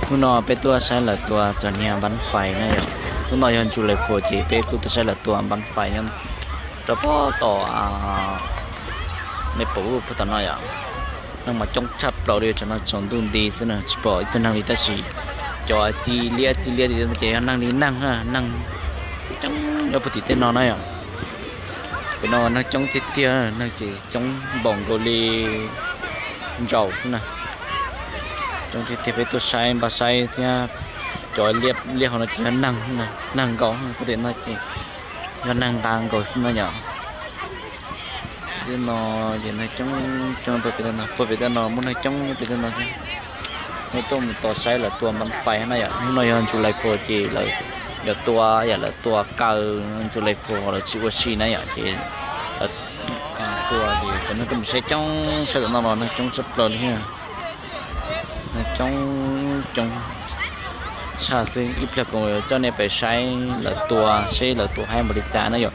Hnub no peb tuaj saib lawv tua txog niag npab fais na yom. Hnub no yog July four ces peb kuj tuaj saib lawv tua npab fais nyob rau pem tom Maple Wood puag tom no yom. Neeg mas coob tshaj plaws li, tam no tsaus ntuj nti xwb na tsis pom ib tug neeg li tab sis cov txi liab txi liab tiag tiag ces yog neeg li neeg, neeg coob nyob puag tim tej no na yom. Pem no neeg coob tiag tiag, neeg ces coob npaum nkaus li ntsaum xwb na. Coob tiag tiag, peb tuaj saib npab saib thiab cov liab hauv no ces yog neeg, neeg nkaus, puag tim no ces yog neeg nqa nkaus xwb na yom. Tej no ces neeg coob coob puag pem tej no, puag pem tej no muaj neeg coob pem tej no thiab. Peb tuaj mus tos saib lawv tua npab fais na yom. Hnub no yog July four ces lawv yuav tua, yam lawv tua kaw July four lawv tsis ua si na yom ces lawv tua ces cov neeg tuaj mus saib coob, saib tom no los neeg coob tshaj plaws li thiab. Neeg coob coob tshaj xwb, ib pliag kuv coj nej pem saib lawv tua seb lawv tua haib npaum li cas na yom.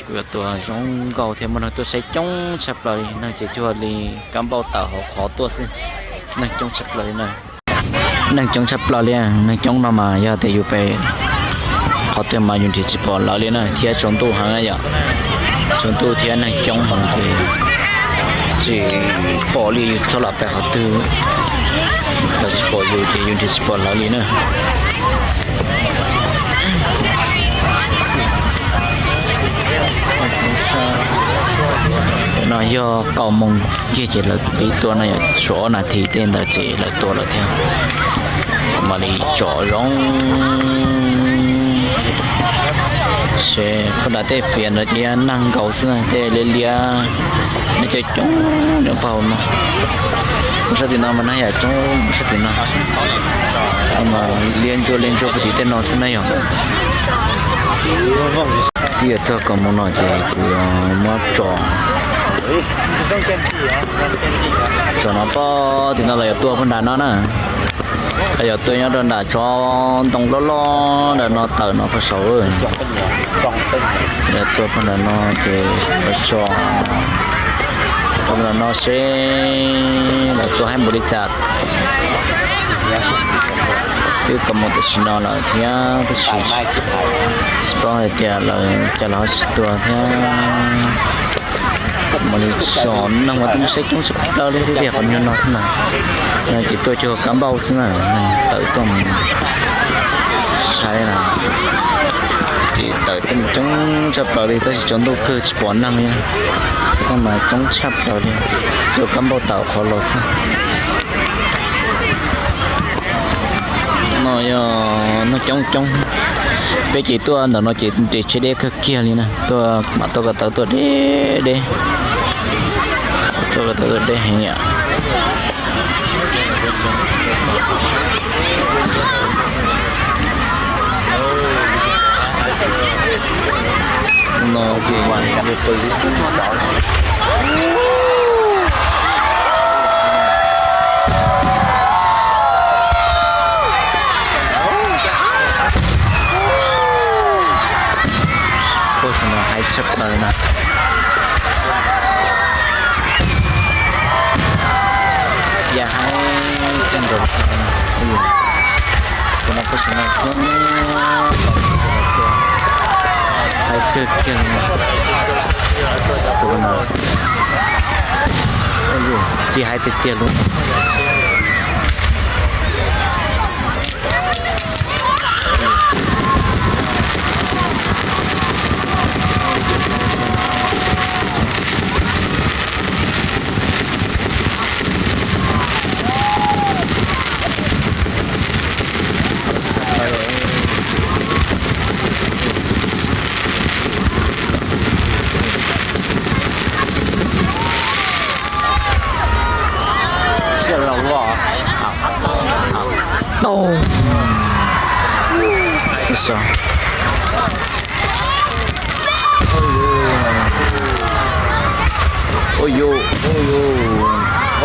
Kuv yuav tua zoo nkauj thiab muaj neeg tuaj saib coob tshaj plaws li, neeg ces cuag li kab npauj tawm hauv qhov tuaj xwb. Neeg coob tshaj plaws li na. Neeg coob tshaj plaws li, neeg coob no mas yog tias yus pem qhov twg mas yus nrhiav tsis pom lawv li na, thiab tsaus ntuj heev na yom. Tsaus ntuj thiab neeg coob heev ces tsis pom li, yus txhob lam pem qhov twg los tsis pom yus ces yus nrhiav tsis pom lawv li na. No yog kaum moos kiag ces lawv pib tua no yom, tshuav ob nas this tej ntawd ces lawv tua lawm thiab. Mam li tsom zoo. Ces puag nram tej fiav ntawd ces yog neeg nkaus xwb, tej liab liab, neeg coob coob nyob puag hauv no. Mus sab tim no mas neeg yam coob mus sab tim no, mas liab ntsuab liab ntsuab puag tim tej no xwb na yom. Twb yuav txog kaum moos no ces kuv yuav muab tso, tso no pog tim no los yuav tua puag nram no na. Los yuav tua nyob rau nram tsob ntoo loj loj nram no, tawm no pog saud. Yuav tua puag nram no ces yuav tso rau nram no seb lawv tua haib npaum li cas. Twb kaum moos tam sim no lawm thiab tab sis tsis paub hais tias lawv cas lawv ho tsis tua thiab. Mam li tso, neeg mas tuaj mus saib coob tshaj plaws li tiag tiag qhov nyuag no xwb na. Ces tuaj cuag kab npauj xwb na, neeg tawm tuaj mus saib na. Ces tawm tuaj mus coob tshaj plaws li tab sis tsaus ntuj kawg tsis pom neeg li. Neeg mas coob tshaj plaws li, cuag kab npauj tawm qhov los xwb. No yog neeg coob coob. Peb ces tuaj ntawm no ces nres tsheb deb kawg kiag li na, tuaj mam tuaj ko taw tuaj deb deb, tuaj ko taw tuaj deb heev yom. No ces yog police. Pog saum no haib tshaj plaws na. Yam haib kawg nkaus. Tus no pog saum no haib kawg kiag li. Tus no tsis haib tiag tiag li. Ui yus, ui yus,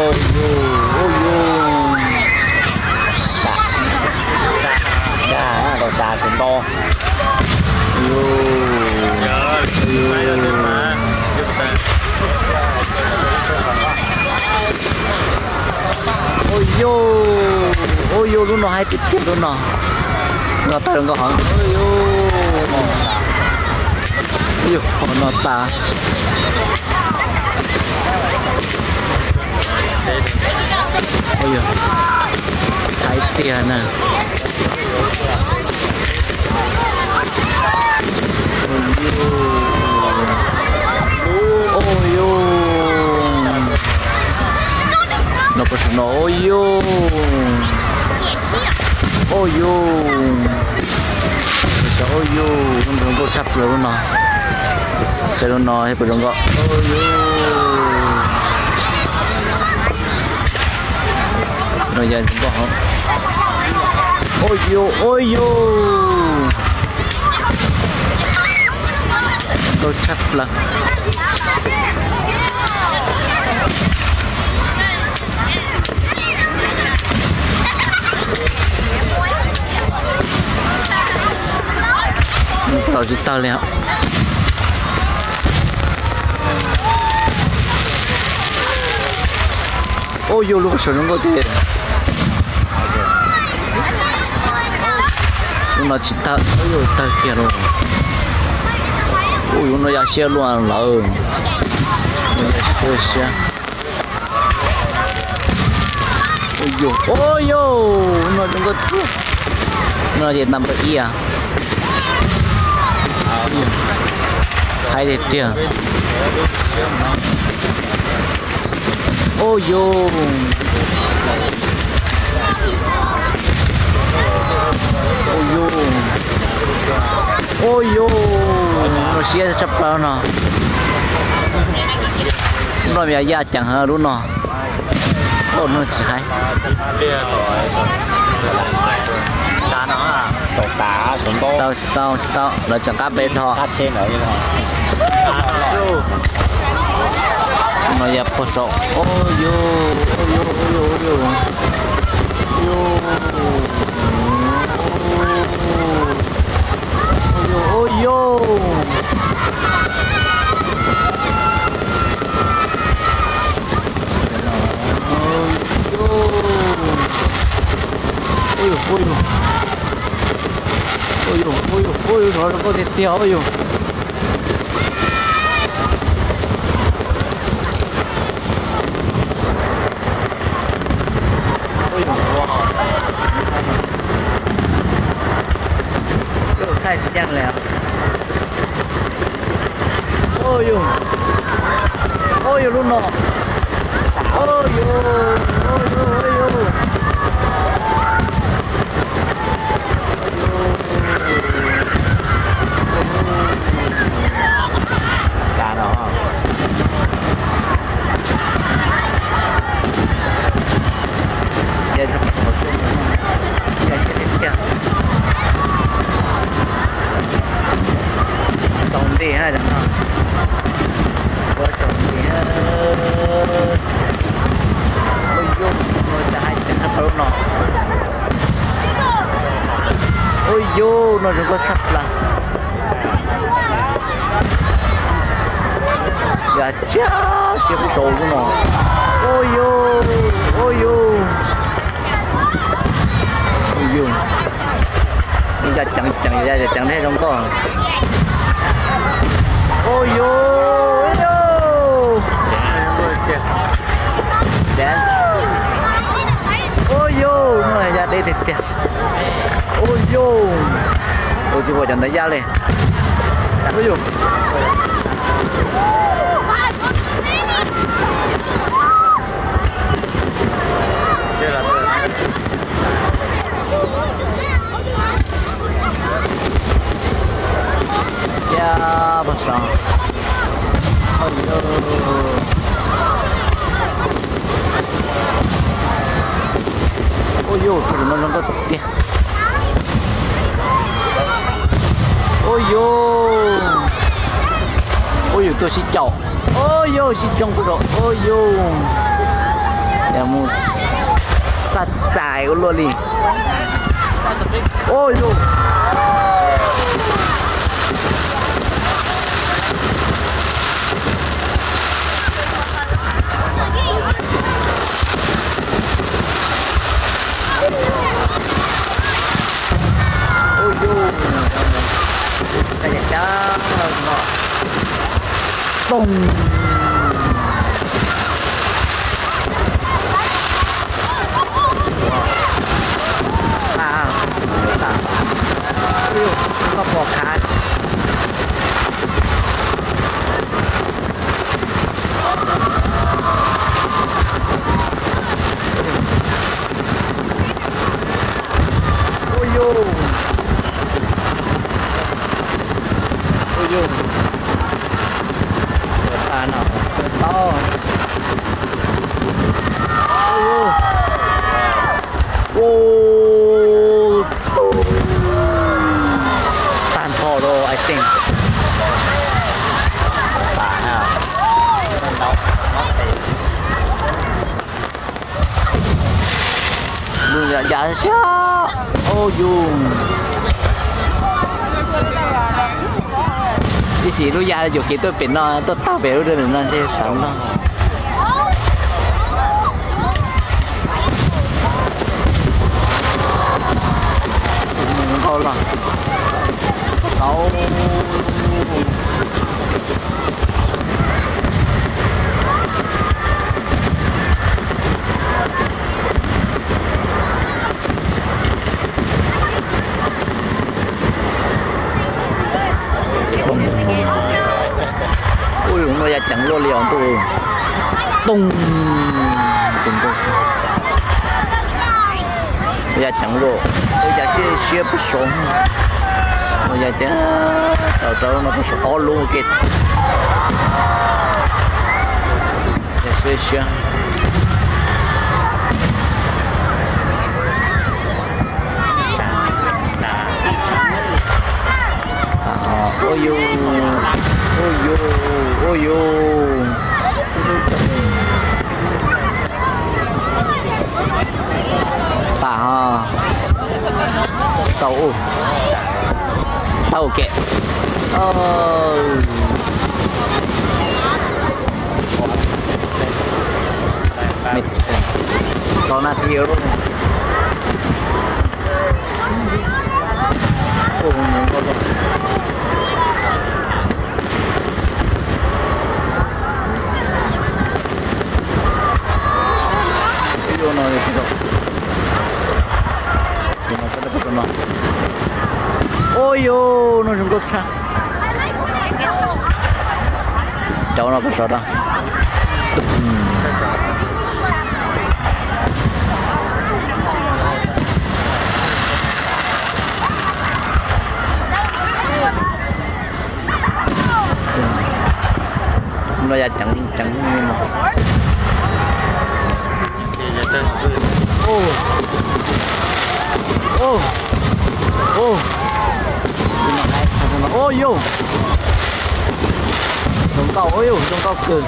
ui yus, ui yus. Dag, dag, dag tsis nto. Ui yus, ui yus. Ui yus. Ua yus lub no haib tiag tiag lub no. No tag zoo nkauj heev. Ua yus, ua yus, qhov no tas. Ua yus, haib tiag na. Ua yus, no puas saum no, ua yus, ua yus, ua yus, zoo nkauj tshaj plaws lub no. Saib lub no thiab puas zoo nkauj, ua yus. No yog zoo nkauj heev. Ua yus, ua yus. Nkauj tshaj plaws. Los tsis tawg li os. Ua yus, lub pob saum zoo nkauj tiag. Lub no tsis tawg, ua yus, tawg kiag lawm. Ua yus, no yog siab luaj lawm. No yog siab, siab. Ua yus, ua yus, no zoo nkauj tiag. No ces number ib. Haib tiag tiag. Ua yus, ua yus, ua yus, no siab tshaj plaws no. Lub no yog yaj ceev heev lub no. Ua no tsis haib. Tsis tau, tsis tau, tsis tau, lawv tseem qab peb dhos. No yog puag saum, ua yus, ua yus, ua yus, ua yus, ua yus, ua yus, ua yus, ua yus. Ua yus, ua yus, ua yus, ua yus, ua yus, zoo nkauj tiag tiag ua yus. Ua yus, thaij tsis yeej li. Ua yus, ua yus lub no. Ua yus, ua yus, ua yus. Tsaus nti ha, ua tsaus nti ha. Ua yus, no cas haib ceev tshaj plaws lub no. Ua yus, no zoo nkauj tshaj plaws. Yog tsiaj siab kub saum lub no. Ua yus, ua yus. Ua yus. Yaj ceev ceev, yaj ceev thiaj zoo nkauj. Ua yus, ua yus. Ua yus, no yaj deb tiag tiag. Ua yus, ua tsis pom cov ntawd yaj li. Ua yus. Siab pag sav. Ua yus, tus no zoo nkauj tiag. Ua yus, ua yus tuaj sib caum. Ua yus, sib coob pub rau. Ua yus, mus xaj txais ua luaj li. Ua yus. Toog. Koj pom khav. Ua yus, ua yus, tas no, taub. Ua, tag nrho lawm, I think. Lub ya siab, ua yus. Ib sim lub ya yuam kev tuaj pem no, tuaj tag pem lub rau no ntshe xav no. Nkauj los, tau. Ua yus, no ya ceev luaj li os ntuj. Toog. Ya ceev luaj, ya siab siab pub saud. No ya ceev, tau rau no pub saud ob lub ke. Ya siab siab. Ua yus, ua yus, ua yus. Tas ho. Tsis tau ua. Tau kev. Kaum nas this lawm. Ua yus, no zoo nkauj tshaj. Cov no pub saud rau. No ya ceev ceev no. Ua yus, zoo nkauj, ua yus, zoo nkauj kawg.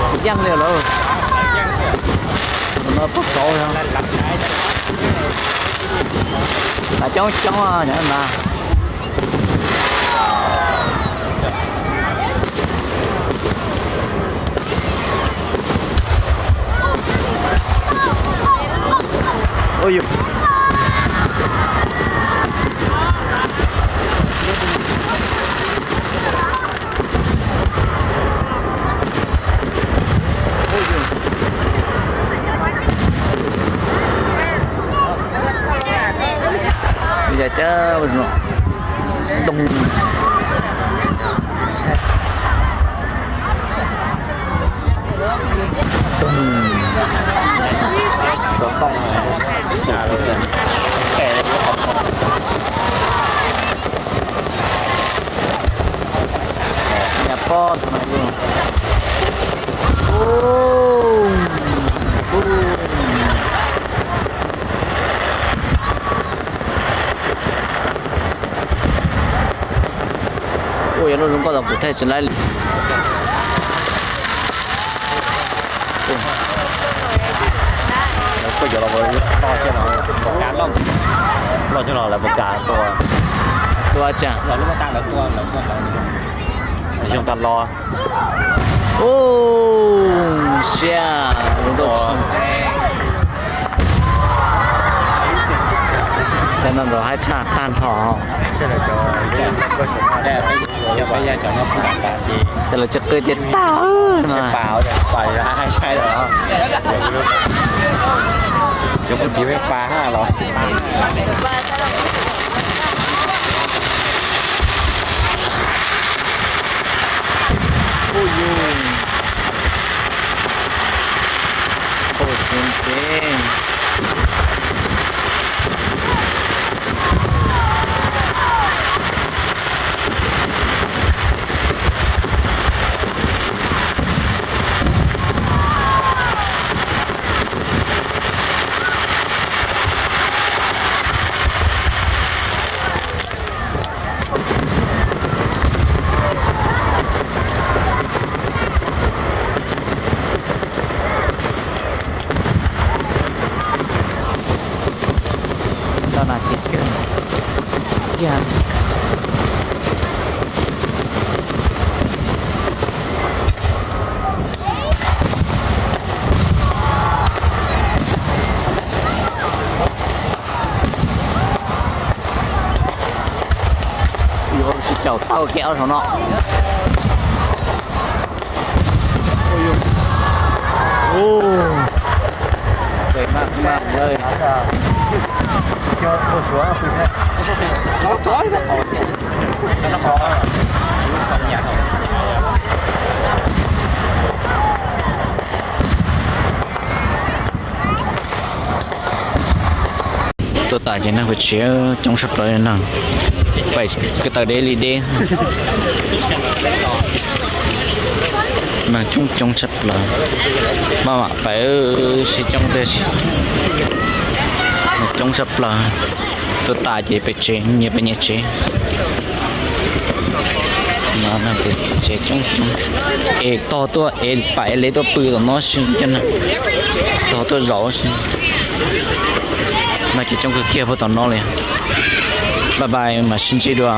Tsis yeej li lawm. No pub saud, coob coob na. Ua yus. Yog cab ntoo. Nyob pob saum no. Ua yog lub zoo nkauj tau kuv thaij tsis laib li. Lawv kuj yuav los loj thiab no, loj thiab no, loj thiab no lawv mus kas tua. Tua tsam lawv tua, lawv tua, lawv xyoo tag los. Ub, siab, zoo nkauj. No nrov haib tshaj tag nrho. Cov lawv tsis qw tias tag no. Yuav kuv tiv peb pa hab los. Ua yus, ua tsev tsev. Tau nas kiag kiag. Yuav sib caum tau kev ob saum no. Xav maj maj lawm. Tuaj tas ces neeg pem tsev coob tshaj plaws na. Pais ko taw deb li deb. Neeg coob coob tshaj plaws. Maj mam pais seb coob tiag, neeg coob tshaj plaws. Tuaj tas ces pem tsev, nyias pem nyias tsev. Tsev coob coob. Es tog tuaj es pam es le tuaj pw tom no xwb cov neeg. Tog tuaj zaum xwb. No ces coob kawg kiag puag tom no li. Bye bye, mam sib ntsib dua.